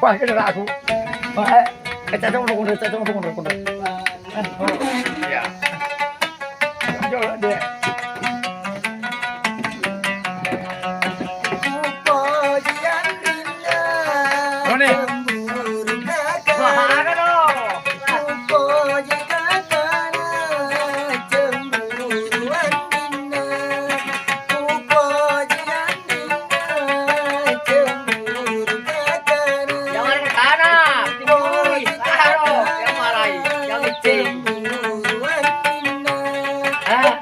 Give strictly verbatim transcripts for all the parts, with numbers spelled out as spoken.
Wah, ini aku. Wah, eh, eh, cocok, cocok, cocok, cocok, cocok. Iya. Coba dia. Roni. Wah, ada dong. Yang mana ke sana? Yang marai, yang licin. Ah.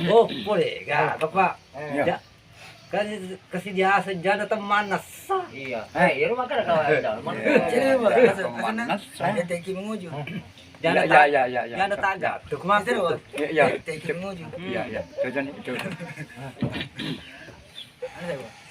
Oh, boleh, gak apa-apa. Iya. Ja-, kasi-, kasi biasa jana teman nasa. Iya. Eh, iya, rumah kada kawan. Jadi, Pak, asa, asa na, teki menguju. Jana iya, ta-, iya, iya, iya. Jana taga. Tuh, kemana tuh? Iya, iya. Teki menguju. Iya, iya. Coba nih, coba. Ada, Pak.